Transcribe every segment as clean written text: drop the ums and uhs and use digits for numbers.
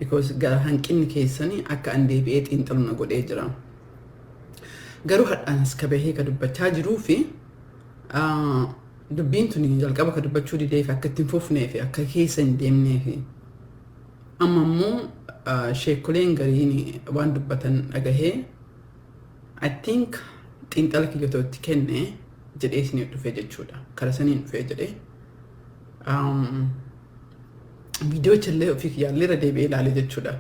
Because gara hanqinni keessanii akka an deebi'ee xiinxalu na godhee jira. Garuu hadhaanis ka bahee ka dubbachaa jiruu fi dubbiin tuni jalqaba ka dubbachuu didee fi akka ittiin fufnee fi akka keessa hin deemnee fi amma immoo sheekoleen gariin waan dubbatan dhagahee, I think xiinxala kiyyatoo itti kenne jedhee isinii dhufee jechuudha. Kara saniin dhufee jedhee. Viidiyoo illee ofii kiyyaallee irra deebi'ee ilaale jechuudha.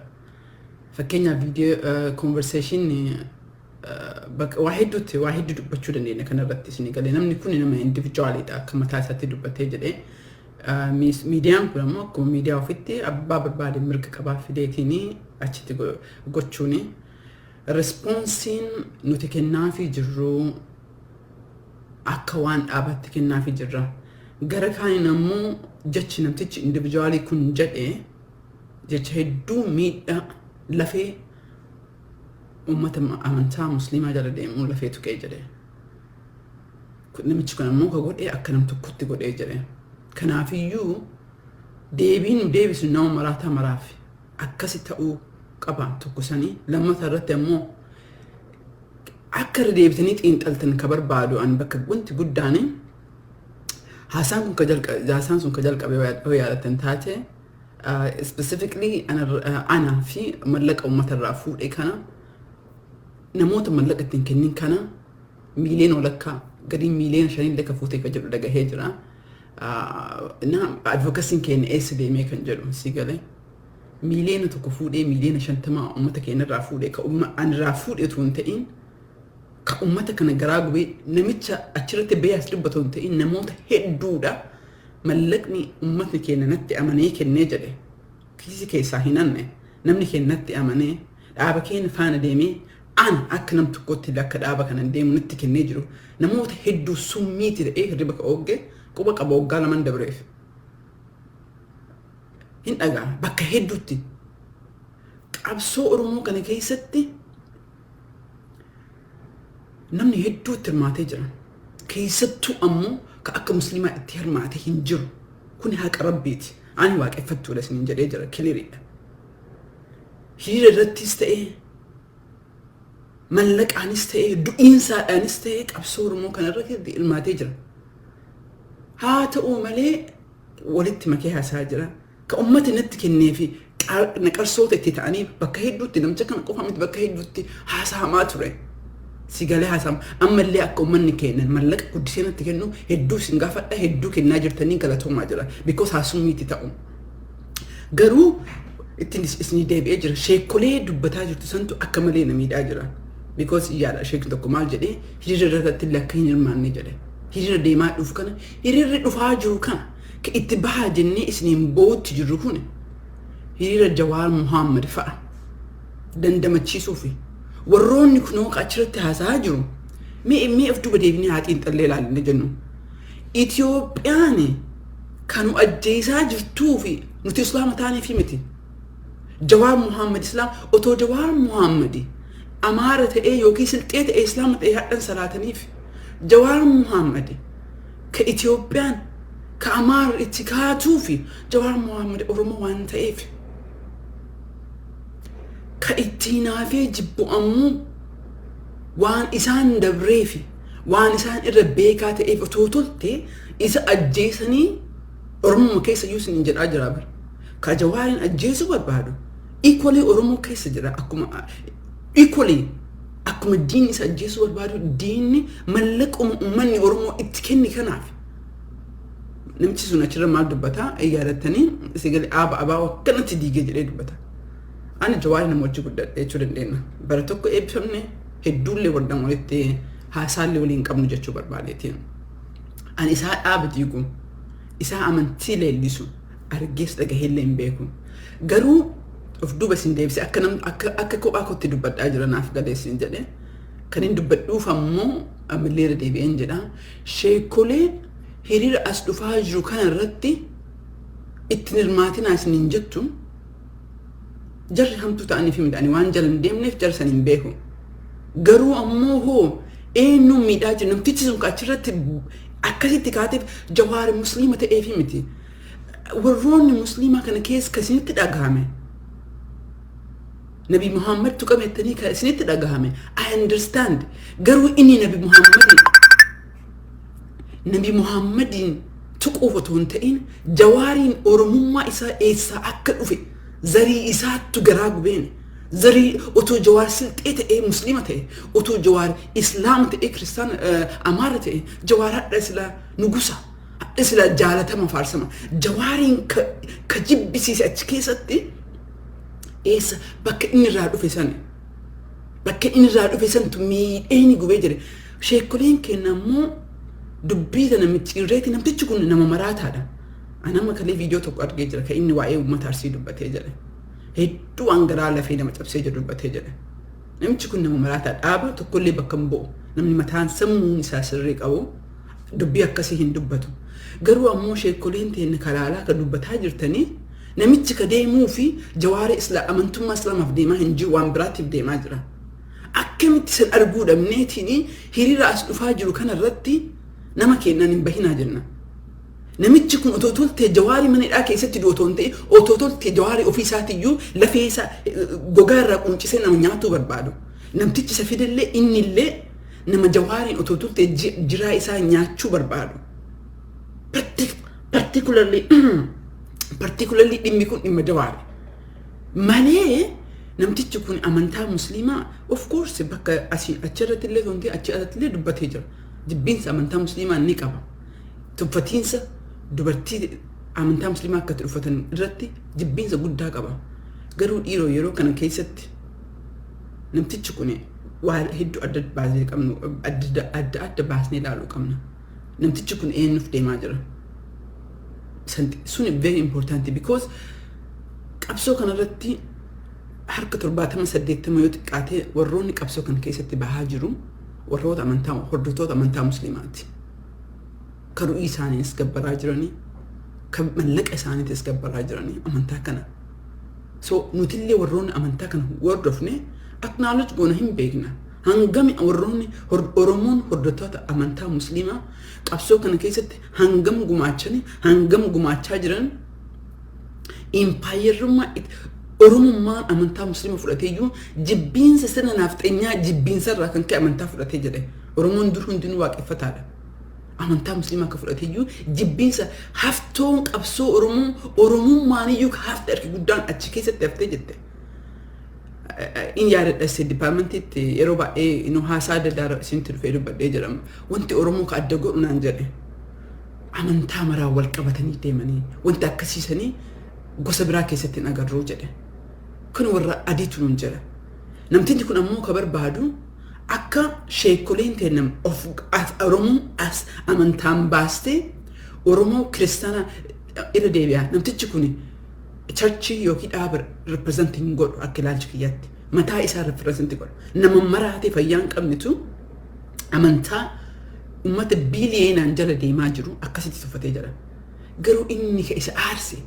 Fakkeenyaaf, viidiyoo conversation waa hedduutti, waa hedduu dubbachuu dandeenya kanarratti isinii galee. Namni kun nama individualidha, akka mataa isaatti dubbatee jedhee. Miidiyaan kun ammoo akkuma miidiyaa ofitti abbaa barbaade mirga qabaa fideetiin achitti gochuuni. Responseiin nuti kennaafii jirru akka waan dhaabatti kennaafii jirra. Gara kaaniin ammoo jechi namtichi individualii kun jedhe jecha hedduu miidhaa lafee uummata amantaa Musliimaa jala deemuu lafee tuqee jedhe. Namichi kun ammoo ka godhee akka nam tokkotti godhee jedhe. Kanaafiyyuu deebiin nu deebisu nama maraataa maraaf akkasi ta'uu qaba tokko sanii. Lammata irratti ammoo akka irra deebitanii xiinxaltan ka barbaadu an bakka wanti guddaan haasaan sun ka jalqabe yoo yaadatan taate, specifically ana fi mallaqa uummata irraa fuudhe kana, namoota mallaqa ittiin kennin kana, miiliyoona walakkaa gadii miiliyoona 5 illee ka fuutee ka jedhu dhagahee jira. Na advocacyn keenya eessa deemee kan jedhu si galee. Miiliyoona 1 fuudhee, miiliyoona 50 uummata keenya irraa fuudhee, ka an irraa fuudhee otoo hin ta'in, ka uummata kana garaa gubee namicha achirratti bahee as dubbatu hin ta'in, namoota hedduudha. Mallaqni uummatni keenya natti amanee kennee jedhe kiisii keessaa hin hanne. Namni keenya natti amanee dhaaba keenya faana deemee, an akka nam tokkotti akka dhaaba kana deemu natti kennee jiru, namoota hedduu summiiti ta'ee hirriba ka oogge quba qaba waggaa laman dabreef. Hin dhagaa bakka hedduutti qabsoo Oromoo kana keessatti namni hedduu itti hirmaatee jira. Keessattuu ammoo ka akka Musliimaa itti hirmaate hin jiru. Kuni haqa Rabbiiti. Ani waaqeffattuudha isiniin jedhee jira, cleariidha. Hiriira irrattis ta'ee, mallaqaanis ta'ee, du'iinsaadhaanis ta'ee, qabsoo Oromoo kana irratti hirmaatee jira. Haa ta'u malee walitti makee haasaa jira. Ka uummata natti kennee fi naqarsoota itti ta'anii bakka hedduutti, namicha kana qofa miti, bakka hedduutti haasahamaa ture. Si galee haasa'ama. Ammallee akka uummanni kennan mallaqa guddisee natti kennu hedduu isin gaafadha, hedduu kennaa jirtanii galatoomaa jira. Because haasummiitti ta'u. Garuu ittiin isinii deebi'ee jira. Sheekolee dubbataa jirtu santu akka malee na miidhaa jira. Because yaada sheekni tokko maal jedhee, hiriira irratti illee akka hin hirmaanne jedhe. Hiriira deemaa dhufu kana, hiriirri dhufaa jiru kana, ka itti bahaa jennee isiniin boo'utti jirru kun hiriira Jawaar Muhammad fa'a dandamachiisuufi warroonni kunoo achirratti haasa'aa jiru. Mee of duuba deebinee haa xiinxallee ilaalle jennu. Itoophiyaan kan nu ajjeesaa jirtuu fi nuti Islaama taaneefi miti. Jawaar Muhammad Islaam otoo Jawaar Muhammad Amaara ta'ee yookiin Silxee ta'ee Islaama ta'ee hadhan salaataniif. Jawaar Muhammad ka Itoophiyaan ka Amaara itti kaatuu fi Jawaar Muhammad Oromoo waan ta'eef. Ka ittiin hafee jibbu ammoo waan isaan dabreefi waan isaan irra beekaa ta'eef otoo tolte isa ajjeesanii Oromoo keessa iyyuu isin jedhaa jira bara. Ka Jawaariin ajjeesuu barbaadu equally Oromoo keessa jira. Akkuma equally akkuma diinni isa ajjeesuu barbaadu, diinni mallaquma uummanni Oromoo itti kenni kanaaf. Namichi sun achirra maal dubbataa yaadattanii? Sigalee aaba abaa akkanatti diigee jedhee dubbata. Ani Jawaarii nama wajji guddadhe jechuu dandeenya. Bara tokko eebbifamne, hedduullee waldaan walitti haasaallee waliin qabnu jechuu barbaadeeti. Ani isaa dhaaba diigu, isaa amantii leellisu argees dhagaheellee hin beeku. Garuu of duuba isin deebisee akka nam akka kophaa kootti dubbadhaa jira naaf galeessin jedhe. Kan hin dubbadhuuf ammoo ammallee irra deebi'een jedha. Sheekolee hiriira as dhufaa jiru kana irratti ittiin hirmaatinaa isiniin jettu jarri hamtuu ta'aniif himidha. Ani waan jala hin deemneef jara san hin beeku. Garuu ammoo hoo eenyuun miidhaa jiru? Namtichi sun achirratti akkasitti kaateef Jawaari Musliima ta'eefi miti. Warroonni Musliimaa kana keessa kasinitti dhagahame. Nabi Muhammad tuqamettanii kan isinitti dhagahame, I understand. Garuu inni Nabi Muhammadiin tuquuf otoo hin ta'in, Jawaariin Oromummaa isaa eessaa akka dhufe, zarii isaattu garaa gubeen. Zarii otoo Jawaar Silxee ta'ee Musliima ta'e, otoo Jawaar Islaama ta'ee Kiristaana Amaara ta'e, Jawaar hadha silaa nugusa, hadha silaa jaalatama, faarsama. Jawaariin ka jibbisiise achi keessatti eessa bakka inni irraa dhufe sana, bakka inni irraa dhufe santu miidhee ni gubee jire. Sheekoleen keenya ammoo dubbii tana micciirreeti. Namtichi kun nama maraataadha. Anama kalee viidiyoo tokko argee jira kan inni waa'ee uummata Arsii dubbatee jedhe. Hedduu waan garaa lafee nama cabsee jiru dubbatee jedhe. Namichi kun nama maraataa, dhaaba tokkollee bakka hin bu'u. Namni mataan sammuun isaa sirrii qabu dubbii akkasii hin dubbatu. Garuu ammoo sheekoleen teenya kalaalaa kan dubbataa jirtanii, namichi ka deemuu fi Jawaara amantummaa Islaamaaf deemaa hin jiru, waan biraatiif deemaa jira. Akkamitti san arguu dhabneetiin hiriira as dhufaa jiru kanarratti nama keenyaan hin bahinaa jenna? Namichi kun otoo toltee Jawaarii mana hidhaa keessatti du'u otoo hin ta'in, otoo toltee Jawaarii ofii isaatiyyuu lafee isaa gogaa irraa quncisee nama nyaatuu barbaadu. Namtichi isa fidellee, innillee nama Jawaariin otoo toltee jiraa isaa nyaachuu barbaadu. Particularly dhimmi kun dhimma Jawaari. Malee namtichi kun amantaa Musliimaa, of course, bakka asii achirratti illee otoo hin ta'in achi alatti illee dubbatee jira. Jibbiinsa amantaa Musliimaa ni qaba. Tuffatiinsa dubartii amantaa Musliimaa akka uffatan irratti jibbiinsa guddaa qaba. Garuu dhiiroo, yeroo kana keessatti namtichi kun waa hedduu adda baasnee qabnu, adda adda adda baasnee ilaaluu qabna. Namtichi kun eenyuuf deemaa jira? Sun very important, because qabsoo kanarratti harka 70, 80 yoo xiqqaate warroonni qabsoo kana keessatti bahaa jiru warroota amantaa, hordoftoota amantaa Musliimaati. Kan ru'ii isaaniinis gabbaraa jiranii, kan mallaqa isaaniitis gabbaraa jiranii amantaa kana. So nutillee warroonni amantaa kana hordofne acknowledge goona, hin beekna. Hangami warroonni Oromoon hordoftoota amantaa Musliimaa qabsoo kana keessatti hangam gumaachanii, hangam gumaachaa jiran, impaayerummaa Oromummaan amantaa Musliima fudhatee iyyuu jibbiinsa sirna naafxeenyaa, jibbiinsa irraa kan ka'e amantaa fudhatee jedhe. Oromoon dur hundinuu waaqeffataadha. Amantaa Musliimaa akka fudhatee iyyuu jibbiinsa haftoon qabsoo Oromoo, Oromummaan iyyuu hafte, harki guddaan achi keessatti haftee jette. In yaadadha, State Departmentiitti yeroo baay'ee inu haasaa adda addaa isinitti dhufee dubbadhee jedhama. Wanti Oromoo ka adda godhu naan jedhe, amantaa maraa wal qabatanii deemanii, wanti akkasiisanii gosa biraa keessatti hin agarruu jedhe. Kun warra adiitu nuun jedha. Namtichi kun ammoo ka barbaadu akka sheekoleen teennam of Oromoo as amantaan baastee Oromoo Kiristaana irra deebi'a. Namtichi kun churchii yookiin dhaaba represent hin godhu akka ilaalcha kiyyaatti. Mataa isaa represent godha. Nama maraatee fayyaa hin qabnetu amantaa uummata biiliyeenaan jala deemaa jiru akkasitti tuffatee jira. Garuu inni ka isa aarse,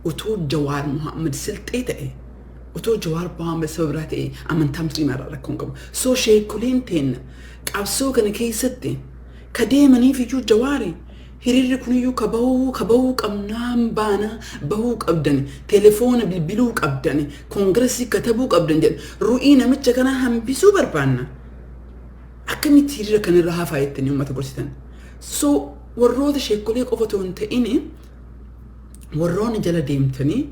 otoo Jawaar Muhammad Silxee ta'e, otoo Jawaar Muhammad saba biraa ta'e, amantaa Musliimaa irraa rakkoo hin qabu. So sheekoleen teenna qabsoo kana keessatti ka deemaniif iyyuu Jawaari hiriirri kuniyyuu ka bahuu qabnaan baana, bahuu qabdan, telefoona bilbiluu qabdan, koongiresii katabuu qabdan jedhan, ru'ii namicha kanaa hambisuu barbaanna. Akkamitti hiriira kanarra hafaa jettanii uummata gorsitan? So warroota sheekolee qofa otoo hin ta'in, warroonni jala deemtanii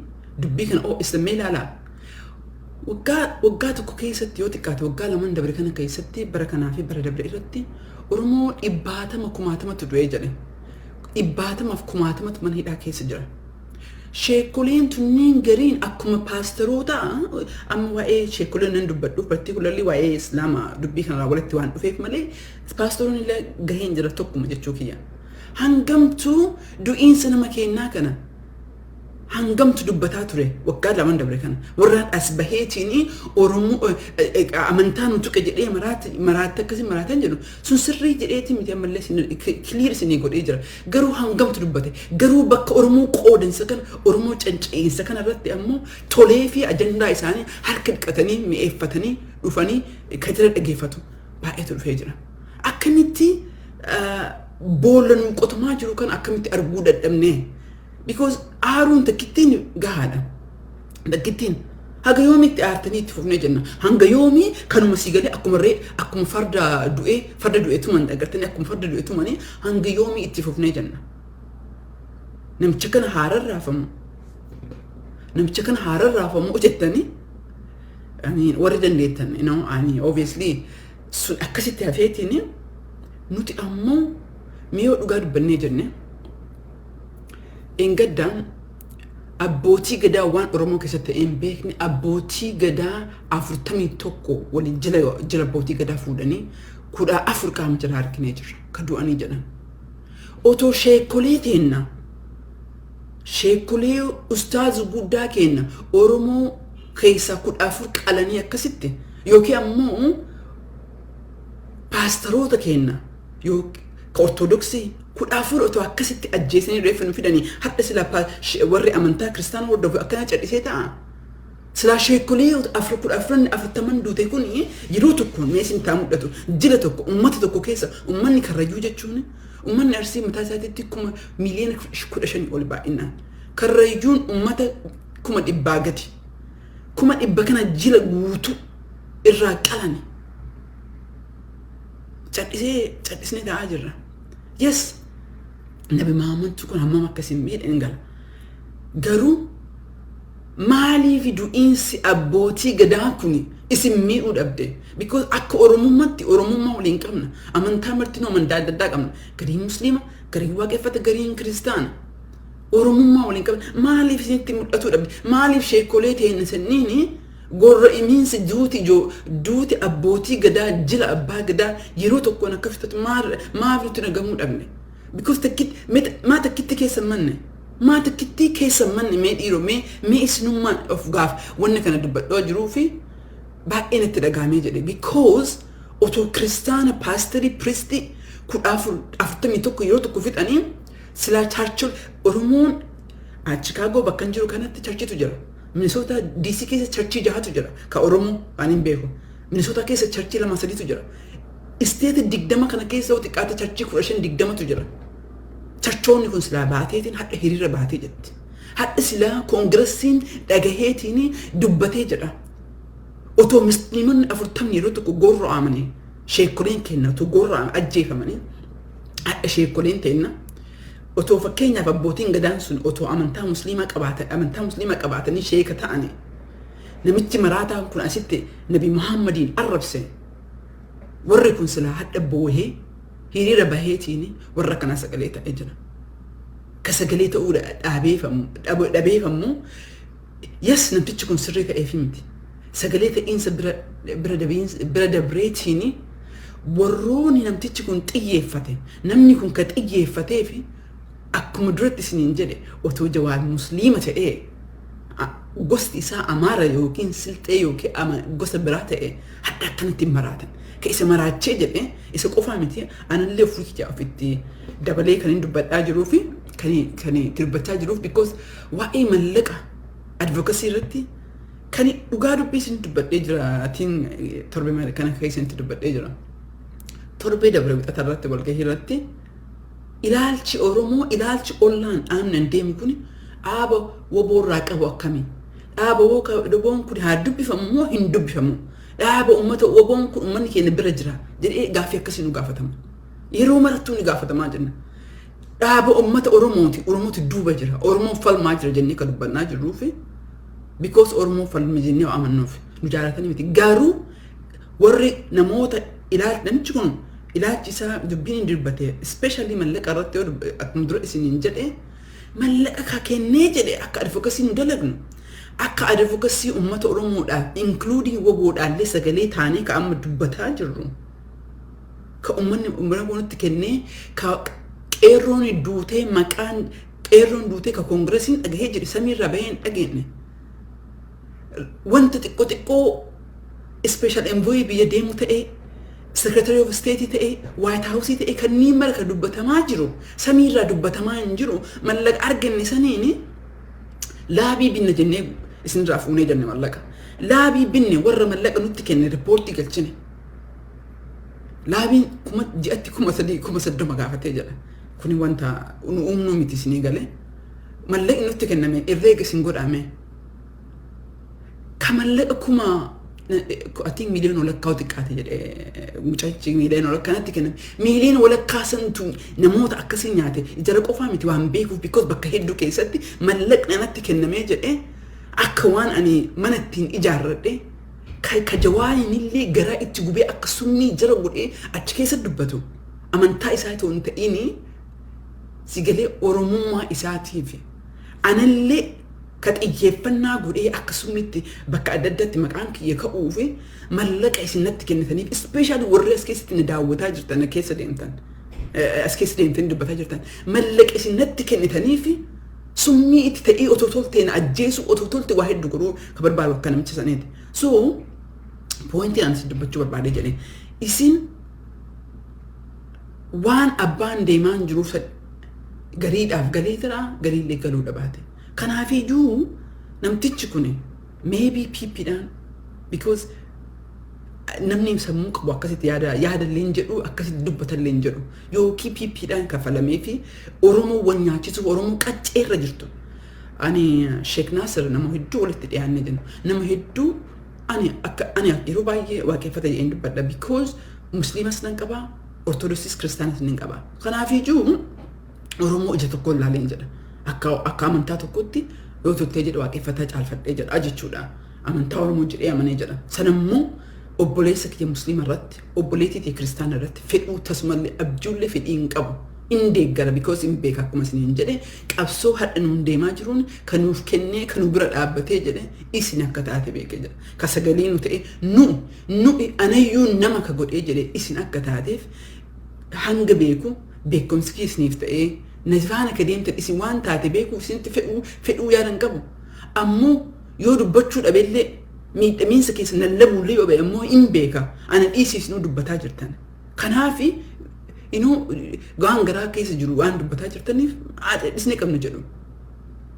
dubbii kana islamee ilaalaa. Waggaa tokko keessatti yoo xiqqaate, waggaa lamaan dabre kana keessatti, bara kanaa fi bara dabre irratti Oromoo dhibbaatama kumaatamatu du'ee jedhe. Dhibbaatamaaf kumaatamatu mana hidhaa keessa jira. Sheekoleen tunniin gariin akkuma paasteroota, amma waa'ee sheekoleen nan dubbadhu, particularly waa'ee Islaamaa dubbii kanarraa walitti waan dhufeef malee, paasteroonni illee gaheen jira, tokkuma jechuu kiyya. Hangamtuu du'iinsa nama kennaa kana hangamtu dubbataa ture waggaa lamaan dabre kana? Warraan as baheetiin Oromoo amantaa nu tuqe jedhee maraatti akkasii maraatan jedhu sun sirrii jedheeti miti, ammallee clear isinii godhee jira. Garuu hangamtu dubbate? Garuu bakka Oromoo qoodansa kana, Oromoo canca'insa kana irratti ammoo tolee fi ajandaa isaanii harka dhiqatanii mi'eeffatanii dhufanii kan jala dhageeffatu baay'eetu dhufee jira. Akkamitti boolla nu qotamaa jiru kan akkamitti arguu dadhabnee? Because aaruun takkittiin gahaadha. Takkittiin Haga yoomitti aartanii itti fufnee jenna? Hanga yoomii kanuma sii galee akkuma ree, akkuma farda du'e tuman agartanii, akkuma farda du'e tumanii, hanga yoomii itti fufnee jenna? Namicha kana haararraafamu. Namicha kana haararraafamu jettanii, I mean, warri dandeettan, ani obviously sun akkasitti hafeetiin, nuti ammoo miyoo dhugaa dubbannee jenne, engaddaan abbootii gadaa waan Oromoo keessatti ta'ee hin beekne, abbootii gadaa 41 waliin jila jila abbootii gadaa fuudhanii 14 qaama jala arginee jirra ka du'anii jedhan. Otoo sheekolee teenna, sheekolee ustaazu guddaa kenna Oromoo keessaa 14 qalanii akkasitti, yookiin ammoo paastaroota kenna yookiin ka Ortodoksii 14 otoo akkasitti ajjeesanii reeffa nu fidanii, hadha silaa warri amantaa kiristaana hordofu akkana cadhisee ta'a. Silaa sheekolee afur 14 40n duute kun yeroo tokkoon mee isin taa mul'atu, jila tokko ummata tokko keessa, ummanni Karrayyuu jechuun, ummanni Arsii mataa isaatiitti 15,000,000 ol baay'inaan. Karrayyuun ummata 100,000 gadi. 100,000 kana jila guutuu irraa qalani. Cadhisee cadhisnee taa'aa jirra. Yes, Nabi Muhammadtu kun hammam akkasiin miidhe hin gala. Garuu maaliif du'iinsi abbootii gadaa kun isin miidhuu dhabde? Because akka Oromummaatti Oromummaa waliin qabna. Amantaa martinuu amantaa adda addaa qabna. Gariin Musliima, gariin Waaqeffata, gariin Kiristaana. Oromummaa waliin qabna. Maaliif isinitti mul'atuu dhabde? Maaliif sheekolee ta'een sanniini gorra imiinsi duuti duuti abbootii gadaa, jila abbaa gadaa yeroo tokkoon akka fixatu maaf nutti dhagamuu dhabne? Because takkitti maa takkitti keessa manne? Maa takkitti keessa manne? Mee dhiiroo, mee isinummaan of gaaf wanni kana dubbadhoo jiruu fi baay'ee natti dhagahamee jedhe, because otoo kiristaana paasterii, priestii 14 41 yeroo tokko fixanii, silaa churchol Oromoon Chicago bakka hin jiru kanatti churchitu jira. Minnesota DC keessa churchii jahatu jira ka Oromoo waan hin beeku. Minnesota keessa churchii lama sadiitu jira. State 20 kana keessa yoo xiqqaate churchii 15 20tu jira. Churchoonni kun silaa baateetiin hadha hiriira baatee jetti. Hadha silaa Congressiin dhagaheetiin dubbatee jedha. Otoo musliimonni 40n yeroo tokko gorra'amanii, sheekoleen kenna otoo gorra'aman ajjeefamanii, hadha sheekoleen teenna otoo, fakkeenyaaf abbootiin gadaan sun otoo amantaa musliimaa qabaatanii sheeka ta'anii, namichi maraataan kun asitti Nabi Muhammadiin arrabse, warri kun silaa hadha boohee hiriira baheetiin warra kanaa sagalee ta'ee jira. Ka sagalee ta'uu dhabeefammoo, yes, namtichi kun sirrii ta'eef miti. Sagalee ta'iinsa bira dabreetiin warroonni namtichi kun xiyyeeffate, namni kun ka xiyyeeffatee fi akkuma duratti isiniin jedhe, otoo Jawaar musliima ta'ee, gosti isaa Amaara yookiin Silxee yookiin gosa biraa ta'e, hadda akkanatti hin maraatan. Ka isa maraachee jedhe isa qofaa miti, anallee ofii kiyya ofitti dabalee kan hin dubbadhaa jiruu fi kan itti dubbachaa jiruuf, because waa'ee mallaqa advocacy irratti kan dhugaa dubbii isin dubbadhee jira atiin torbe kana keessatti dubbadhee jira. Torbee dabre wixata irratti walgahii irratti ilaalchi Oromoo, ilaalchi ollaan dhaabnan deemu kun dhaaba woboorraa qabu akkamii? Dhaaba woboon kun haa dubbifamu moo hin dubbifamu? Dhaaba uummata woboon kun uummanni keenya bira jira jedhee gaaffii akkasii nu gaafatama. Yeroo marattuu ni gaafatamaa jenna. Dhaaba uummata Oromooti, Oromootu duuba jira, Oromoon falmaa jira jennee kan dubbannaa jirruu fi because Oromoon falma jennee amannuuf nu jaalatanii miti. Garuu warri namoota ilaalchi namichi kun ilaalchi isaa dubbiin hin dubbate, especially mallaqa irratti yoo akkuma dura isiniin jedhe, mallaqa ka kennee jedhe akka advocacy nu dalagnu, akka advocacy uummata Oromoodhaaf including woboodhaallee sagalee taanee ka amma dubbataa jirru, ka uummanni nutti kennee, ka qeerroon duutee, maqaan qeerroon duutee ka Congressiin dhagahee jedhe samiirraa bahee hin dhageenye. Wanta xiqqoo xiqqoo special envoy biyya deemu ta'ee, Secretary of State ta'ee, White House ta'ee, kanneen mara ka dubbatamaa jiru samiirraa dubbatamaa hin jiru. Mallaqa arganne saniini lobby binne jennee isinirraa fuunee jenne, mallaqa lobby binne, warra mallaqa nutti kenne reportii galchine. Lobbyn kuma ji'atti 3,000 30,000 gaafatee jedha. Kuni wanta nu uumnuu miti isinii galee. Mallaqni nutti kenname herreega isin godhame. Ka mallaqa kuma, I think, miiliyoona walakkaa xiqqaate jedhee mucachi miiliyoona walakkaa natti kenname. Miiliyoona walakkaa santu namoota akkasii nyaate. Jara qofaa miti waan beekuuf, because bakka hedduu keessatti mallaqni natti kennamee jedhee akka waan ani mana ittiin ijaarradhe, ka Jawaariin illee garaa itti gubee akka summii jara godhee achi keessa dubbatu, amantaa isaa itoo hin ta'ini sigalee Oromummaa isaatiif anallee ka xiyyeeffannaa godhee akka summitti bakka adda addaatti maqaan kiyya ka'uu fi mallaqa isin natti kennitaniif, especially warri as keessatti na daawwataa jirtan, keessa deemtan, as keessa deemtanii dubbataa jirtan, mallaqa isin natti kennitaniif summii itti ta'ee otoo tolte na ajjeesu, otoo tolte waa hedduu godhuu ka barbaadu akka namicha saniiti. So pointiin ani dubbachuu barbaade jedhee, isin waan abbaan deemaan jiruuf gariidhaaf galee jira, gariillee galuu dhabaate. Kanaafiyyuu namtichi kun maybe PPdhaan, because namni sammuu qabu akkasitti yaada yaadallee hin jedhu, akkasitti dubbatallee hin jedhu, yookiin PPdhaan kafalamee fi Oromoo wal nyaachisuuf Oromoo qacceerra jirtu. Ani Sheek Naasir nama hedduu walitti dhiyaannee jennu, nama hedduu ani akka ani yeroo baay'ee waaqeffata jedheen dubbadha, because Musliimas nan qabaa, Ortodoksiis Kiristaanas nan qabaa. Kanaafiyyuu Oromoo ija tokko ilaaleen jedha. Akka amantaa tokkotti yoo turtee jedhe waaqeffataa caalfadhee jedha jechuudha. Amantaa Oromoo jedhee amanee jedha. Sanammoo obboleessa kiyya Musliima irratti, obboleettii kiyya Kiristaana irratti fedhuu tasumallee abjuullee fedhii hin qabu. In deeggara, because hin beeka. Akkuma isiniin jedhe, qabsoo hadha nuun deemaa jiruun kan nuuf kennee, kan nu bira dhaabbatee jedhe isin akka taate beekee jedha. Ka sagalee nu ta'e, nu anayyuu nama ka godhee jedhe isin akka taateef hanga beeku beekumsi isiniif ta'ee na faana ka deemtan isin waan taate beekuuf isinitti fedhuu yaadan qabu. Ammoo yoo dubbachuu dhabeellee, miidhamiinsa keessa lallabuullee yoo ba'e ammoo hin beeka. Ana dhiisiisnuu dubbataa jirtan. Kanaafi inuu waan garaa keessa jiru waan dubbataa jirtaniif dhisnee qabnu jedhu.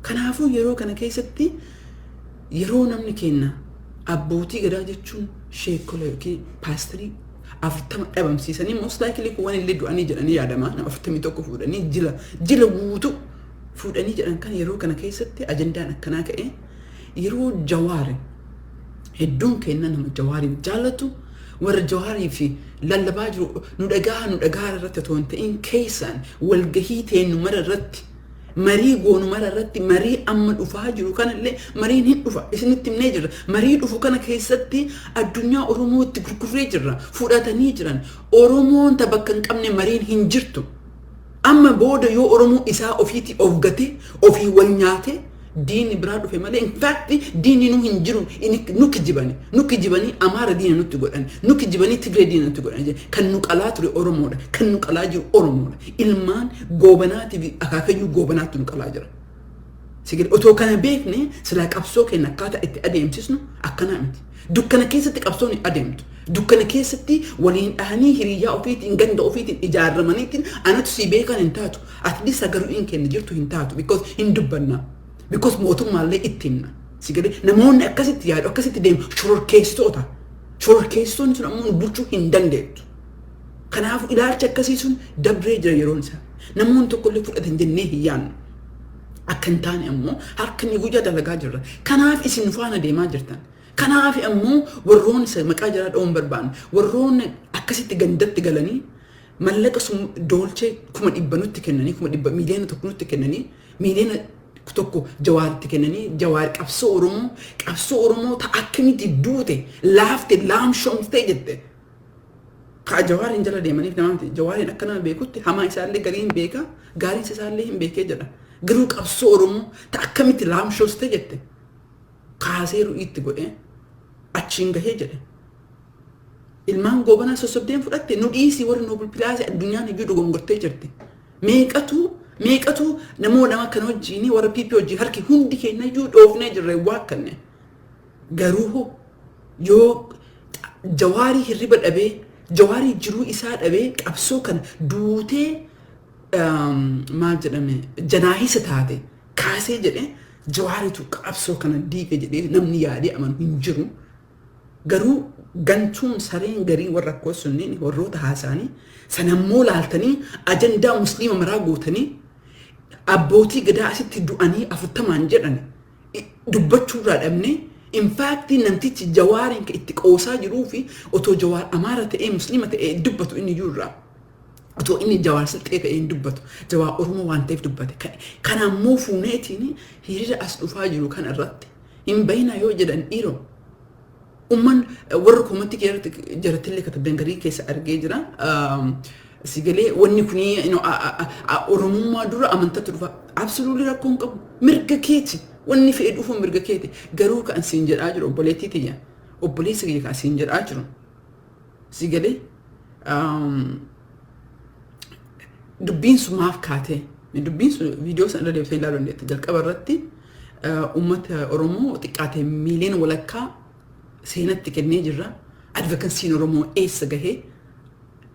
Kanaafuu yeroo kana keessatti, yeroo namni kenna abbootii gadaa jechuun sheekola yookiin paasterii 40 dhabamsiisanii, most likely kun waan illee du'anii jedhanii yaadama, nama 41 fuudhanii jila guutuu fuudhanii jedhan kan, yeroo kana keessatti ajandaan akkanaa ka'e, yeroo Jawaari hedduun kenna nama Jawaariif jaallatu, warra Jawaarii fi lallabaa jiru, nu dhagaa nu dhagaa irratti otoo hin ta'in, keessaan walgahii teennu mara irratti, marii goonu mara irratti, marii amma dhufaa jiru kanallee, mariin hin dhufa isinitti himnee jirra. Marii dhufu kana keessatti addunyaa Oromoo itti gurgurree jirra, fudhatanii jiran. Oromoon ta bakka hin qabne mariin hin jirtu. Amma booda yoo Oromoo isaa ofiitii of gate, ofii wal nyaate, diinni biraa dhufe malee, in fact diinni nu hin jiru. Nu kijibani, nu kijibanii Amaara diina nutti godhan, nu kijibanii Tigree diina nutti godhan. Kan nu qalaa ture Oromoodha, kan nu qalaa jiru Oromoodha. Ilmaan Goobanaatii fi akaakayyuu Goobanaatti nu qalaa jira. Sigil otoo kana beekne silaa qabsoo keenya akkaataa itti adeemsisnu akkanaa miti. Dukkana keessatti qabsoon hin adeemtu. Dukkana keessatti waliin dhahanii, hiriyyaa ofiitiin, ganda ofiitiin ijaarramaniitiin anatu si beekan hin taatu. At least sagaluun keenya jirtu hin taatu, because hin dubbanna. Because mootummaallee itti himna. Sigalee namoonni akkasitti yaadu, akkasitti deemu shororkeessitoota. Shororkeessitoonni sun ammoo nu bulchuu hin dandeettu. Kanaafuu ilaalcha akkasii sun dabree jira yeroon isaa. Namoonni tokkollee fudhatan jennee hin yaadnu. Akka hin taane ammoo harka inni guyyaa dalagaa jirra. Kanaaf isin faana deemaa jirtan. Kanaaf ammoo warroonni maqaa jaraa dha'uun barbaanne, warroonni akkasitti gandatti galanii mallaqa sun doolchee 100,000 nutti kennanii, 100,000, 1,000,000 nutti kennanii, 1,000,000 Jawaaritti kennanii, Jawaar qabsoo Oromoo ta akkamitti duute, laafte, laamshoomtee jette. Ka Jawaariin jala deemaniif nama miti. Jawaariin akka nama beekutti hamaa isaallee garii hin beeka, gaariin isaallee hin beekee jedha. Garuu qabsoo Oromoo ta akkamitti laamshooste jette kaasee ru'ii itti godhee achiin gahee jedhe. Ilmaan Goobanaa sossobdeen fudhatte nu dhiisii, warri Nobel Prize addunyaan iyyuu dogongortee jirti. Meeqatu namoota nama kana wajjin, warra PP wajjin harki hundi keenya iyyuu dhoofnee jirra waakkanne. Garuu yoo Jawaarii hirriba dhabee, Jawaarii jiruu isaa dhabee, qabsoo kana duutee maal jedhame janaahisa taate kaasee jedhe, Jawaaritu qabsoo kana diige jedhee namni yaadee amanu hin jiru. Garuu gantuun sareen garii warra akkoo sunniin warroota haasa'anii sanammoo laaltanii ajandaa Musliima maraa gootanii, abbootii gadaa asitti du'anii 40n jedhan dubbachuurraa dhabne. In fact, namtichi Jawaariin kan itti qoosaa jiruu fi otoo Jawaar Amaara ta'ee, Musliima ta'ee dubbatu inni jirra. Otoo inni Jawaar Silxee ta'ee hin dubbatu. Jawaar Oromoo waan ta'eef dubbate. Kanaammoo fuuneetiin hiriira as dhufaa jiru kana irratti hin bayina yoo jedhan, dhiiroo. Umman warra comment jarattillee katabdan garii keessa argee jira. Sigalee wanni kuni Oromummaa dura amantatu dhufa. Absolutely rakkoon qabu. Mirga keeti. Wanni fe'e dhufu mirga keeti. Garuu kan siin jedhaa jiru, obboleettii tiyya. Obboleessa kiyya kan siin jedhaa jiru. Sigalee dubbiin sun maaf kaatee? Dubbiin sun viidiyoo sana irra deebisee ilaaluu dandeetta. Jalqaba irratti uummata Oromoo xiqqaate 1.5 miiliyoona seenatti kennee jirra. Advocacyn Oromoo eessa gahee?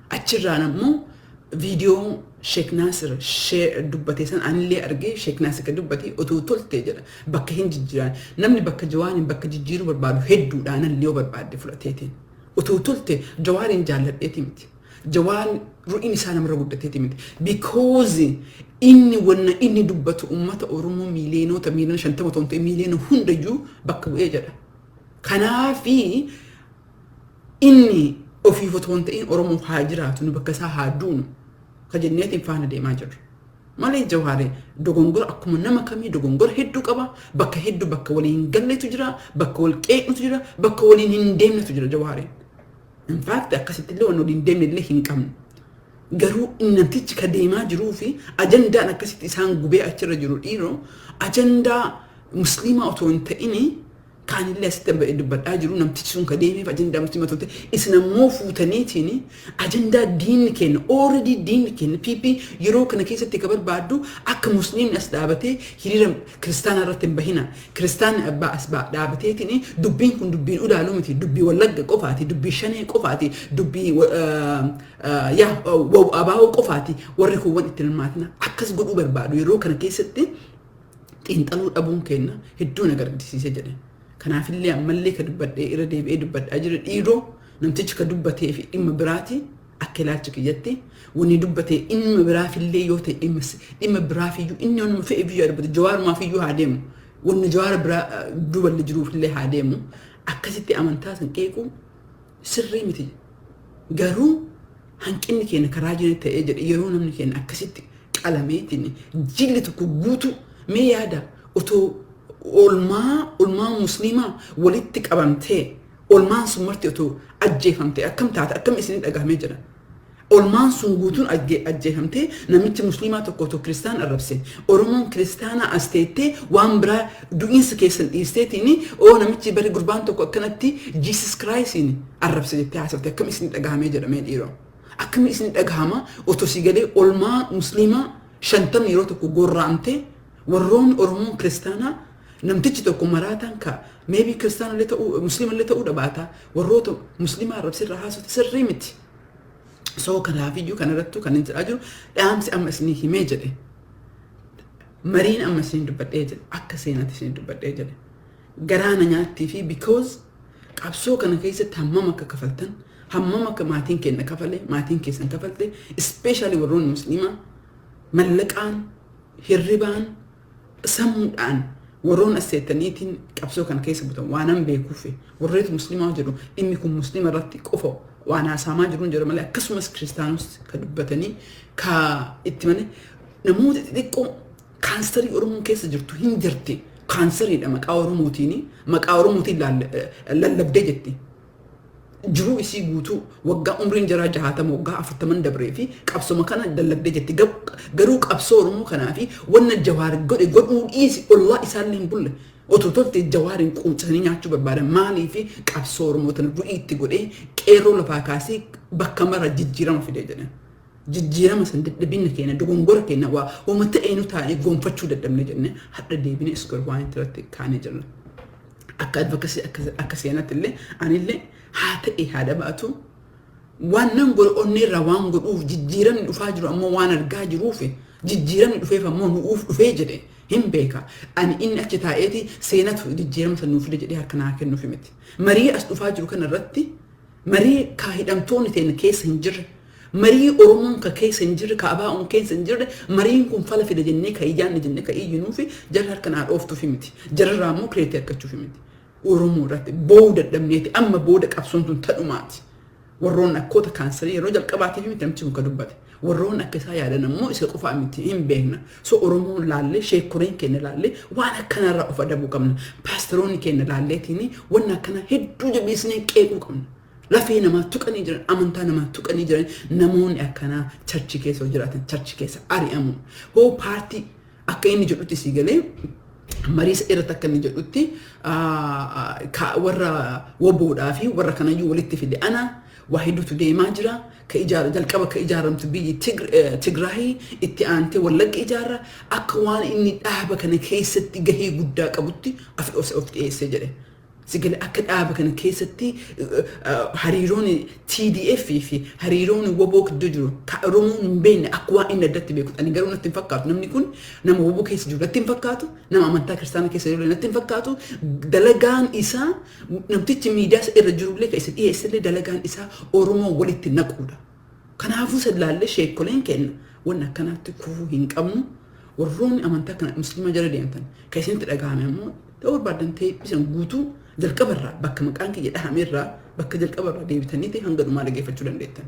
Achirraan ammoo viidiyoo Sheek Naasir dubbate san anillee argee. Sheek Naasir kan dubbate otoo toltee jedha, bakka hin jijjiiran. Namni bakka Jawaariin bakka jijjiiruu barbaadu hedduudhaan illee yoo barbaadde fudhateetiin. Otoo tolte Jawaariin jaalladheeti miti. Jawaan ru'iin isaa namarra guddateeti miti. Because inni wanna inni dubbatu uummata Oromoo miiliyoonota 50 miiliyoona otoo hin ta'in miiliyoona hundayyuu bakka bu'ee jedha. Kanaafi inni ofiif otoo hin ta'in Oromoof haa jiraatu, nu bakka isaa haa duunu ka jenneetiin faana deemaa jirru. Malee Jawaaree dogongora akkuma nama kamii dogongora hedduu qaba. Bakka hedduu bakka waliin galletu jira, bakka wal qeeqnutu jira, bakka waliin hin deemnetu jira Jawaareen. In fact, akkasitti illee waan waliin deemne illee hin qabnu. Garuu namtichi ka deemaa jiruu fi ajandaan akkasitti isaan gubee achirra jiru, dhiiroo, ajandaa Musliimaa otoo hin ta'ini kaanillee asitti ba'ee dubbadhaa jiru. Namtichi sun ka deemeef ajandaa Musliimaa otoo hin ta'in, isin ammoo fuutaniitiin ajandaa diinni kenna. Already diinni kenna PP yeroo kana keessatti ka barbaaddu akka Musliimni as dhaabatee hiriira Kiristaanaa irratti hin bahina, Kiristaanni abbaa as dhaabateetiin dubbiin kun dubbiin ulaaluu miti, dubbii Wallagga qofaati, dubbii Shanee qofaati, dubbii yaa abaa'oo qofaati, warri kuuwwan itti hirmaatina akkas godhuu barbaadu. Yeroo kana keessatti xiinxaluu dhabuun kenna hedduu na gaddisiise jedhe. Kanaafillee ammallee ka dubbadhee irra deebi'ee dubbadhaa jira, dhiiroo, namtichi ka dubbatee fi dhimma biraati. Akka ilaalcha kiyyatti wanni dubbatee dhimma biraafillee yoo ta'e, dhimma biraafiyyuu inni wanuma fe'e biyyuu dubbate, Jawaarumaafiyyu haa deemu, wanni Jawaara biraa duuballi jiruufillee haa deemu, akkasitti amantaa san qeequu sirrii miti. Garuu hanqinni keenya karaa jiran ta'ee jedhe. Yeroo namni keenya akkasitti qalameetiin jilli tokko guutuu, mee yaada, otoo olmaa Musliimaa walitti qabamtee olmaan sun marti otoo ajjeefamtee akkam taate, akkam isin dhagahamee jira? Olmaan sun guutuun ajjeefamtee namichi Musliimaa tokko otoo Kiristaan arrabse, Oromoon Kiristaanaa as teettee waan biraa du'iinsa keessan dhiisteetiin, oo namichi bari gurbaan tokko akkanatti Jesus Christiin arrabse jettee haasofte, akkam isin dhagahamee jedhamee, dhiiroo? Akkam isin dhagahama otoo si galee olmaa Musliimaa 50 yeroo tokko gorra'amtee, warroonni Oromoon Kiristaanaa namtichi tokko maraataan ka maybe Kiristaanallee ta'uu, Musliimallee ta'uu dhabaata, warroota Musliimaa arrabsirra haasofte sirrii miti. So kanaafiyyuu kanarrattuu kan inni jedhaa jiru, dhaamsi amma isinii himee jedhe, mariin amma isinii dubbadhee jedhe, akka seenaatti isinii dubbadhee jedhe, garaana nyaattii fi because qabsoo kana keessatti hammam akka kafaltan, hammam akka maatiin keenya kafale, maatiin keessan kafalte, especially warroonni Musliimaa mallaqaan, hirribaan, sammuudhaan warroon as seettaniitiin qabsoo kana keessa butan waan beekuuf, warroota Musliimaa jedhu dhimmi kun Musliima irratti qofa waan haasa'amaa jiru jedhu malee, akkasumas Kiristaanos ka dubbatanii ka itti malee namoota xixiqqoo kaansarii Oromoo keessa jirtu hin jirti. Kaansariidha, maqaa Oromootiin lallabdee jetti. Jiruu isii guutuu waggaa umriin jaraa 60, waggaa 40 dabree fi qabsoma kana lallabdee jetti. Garuu qabsoo Oromoo kanaa fi wanna Jawaar godhe godhuu dhiisi, ollaa isaallee hin bulle. Otoo tolte Jawaariin quuncasanii nyaachuu barbaadan. Maalii fi qabsoo Oromoo tana du'ii itti godhee qeerroo lafaa kaasee bakka mara jijjiirama fidee jedhan. Jijjiirama san dadhabina keenya, dogongora keenya, waa uuma ta'ee nu taa'ee gonfachuu dadhabne jenne hadha deebine iskoor waan irratti kaanee jirra. Akka advocacy, akka seenatti illee anillee haa ta'e haa dhabaatu, waan nan godhe onneerraa waan godhuuf, jijjiiramni dhufaa jiru ammoo waan argaa jiruuf, jijjiiramni dhufeef ammoo nu'uuf dhufee jedhe hin beeka. Ani inni achi taa'eeti seenatu jijjiirama san nuuf fide jedhee harka naa kennuuf miti. Marii as dhufaa jiru kana irratti, marii ka hidhamtoonni ta'e keessa hin jirre, marii Oromoon ka keessa hin jirre, ka abaa'oon keessa hin jirre, mariin kun fala fida jennee ka iyyaanne jennee ka iyyinuufi jarri harka naa dhooftuufi miti. Jararraa immoo credit argachuufi miti. Oromoo irratti boo'uu dadhabneeti amma booda qabsoon tun tadhumaati. Warroon akkoota kaansarii yeroo jalqabaatiif miti namtichi kun ka dubbate. Warroon akka isaa yaadan ammoo isa qofaa miti, hin beekna. So Oromoon laallee, sheekoreen keenya laallee, waan akkanarraa of adabuu qabna. Paasteroonni keenya laalleetiin waan akkana hedduu jabeessinee qeequu qabna. Lafee namaa tuqanii jiran, amantaa namaa tuqanii jiran, namoonni akkanaa church keessa jiraatan church keessa ari'amu. Hoo paartii akka inni jedhutti sii galee, mariisa irratti akka inni jedhutti, warra woboodhaa fi warra kanayyuu walitti fide. Ana waa hedduutu deemaa jira. Ka ijaara jalqaba ka ijaaramtu biyyi Tigraahii, itti aantee Wallagga ijaarra, akka waan inni dhaaba kana keessatti gahee guddaa qabutti of dhiyeessee jedhe. Sigale akka dhaaba kana keessatti hariiroon TDF fi hariiroon woboo gidduu jiru ka Oromoon hin beekne akka waan inni addatti beeku. Ani garuu natti hin fakkaatu. Namni kun nama woboo keessa jiru natti hin fakkaatu. Nama amantaa kiristaanaa keessa jiru natti hin fakkaatu. Dalagaan isaa, namtichi miidiyaa irra jirullee ka isa dhiyeessillee, dalagaan isaa Oromoo walitti naquudha. Kanaafuu sadlaallee sheekoleen kenna wanni akkanaatti kufuu hin qabnu. Warroonni amantaa kana musliima jala deemtan kan isinitti dhagahame ammoo ta'uu barbaadan ta'e isan guutuu jalqabarraa bakka maqaan kiyya dhahamerraa, bakka jalqabarraa deebitanii ta'e hanga dhumaa dhaggeeffachuu dandeettan.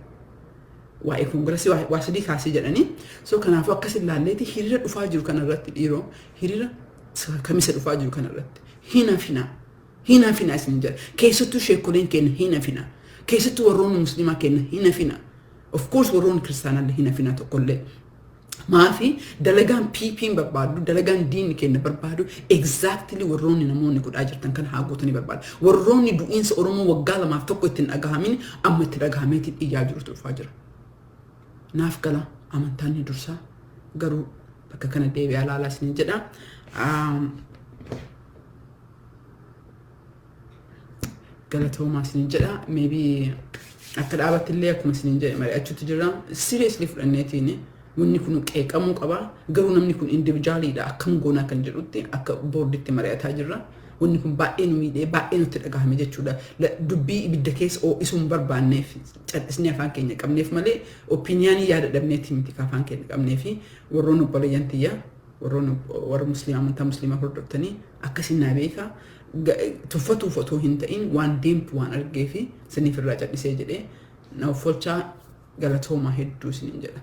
Waa'ee koongirasii waa sadii kaasee jedhanii. So kanaafuu akkas ilaalleeti hiriira dhufaa jiru kanarratti, dhiiroo, hiriira Kamisa dhufaa jiru kanarratti hin hafinaa. Hin hafinaa isin jedha. Keessattuu sheekoleen keenya hin hafinaa. Keessattuu warroonni musliimaa keenya hin hafinaa. Of course warroonni kiristaanallee hin hafinaa tokkollee. Maafi dalagaan PP'n barbaadu, dalagaan diinni keenya barbaadu, exactly warroonni namoonni godhaa jirtan kana haa gootanii barbaadu. Warroonni du'iinsa Oromoo waggaa 2f 1 ittiin dhagahamin amma itti dhagahameetiin iyyaa jirutu dhufaa jira. Naaf gala, amantaan ni dursaa, garuu bakka kana deebi'aa ilaalaa isiniin jedha. Galatoomaa isiniin jedha. Maybe akka dhaabatti illee akkuma isiniin jedhe mari'achuutti jira. Seriously fudhanneetiin wanni kun qeeqamuu qaba. Garuu namni kun individualiidha, akkam goonaa kan jedhutti akka boorditti mari'ataa jirra. Wanni kun baay'ee nu miidhee, baay'ee nutti dhagahame jechuudha. Dubbii ibidda keessa ho'isuu hin barbaanneef cal'isnee afaan keenya qabneef malee opinionii yaada dhabneeti miti ka afaan keenya qabnee fi warroon obboleeyyan tiyya, warroon warra musliimaa, amantaa musliimaa hordoftanii akkasiin naa beekaa. Tuffatuuf otoo hin ta'in waan deemtu waan argee fi siniif irraa cal'isee jedhee na offolchaa, galatoomaa hedduu isiniin jedha.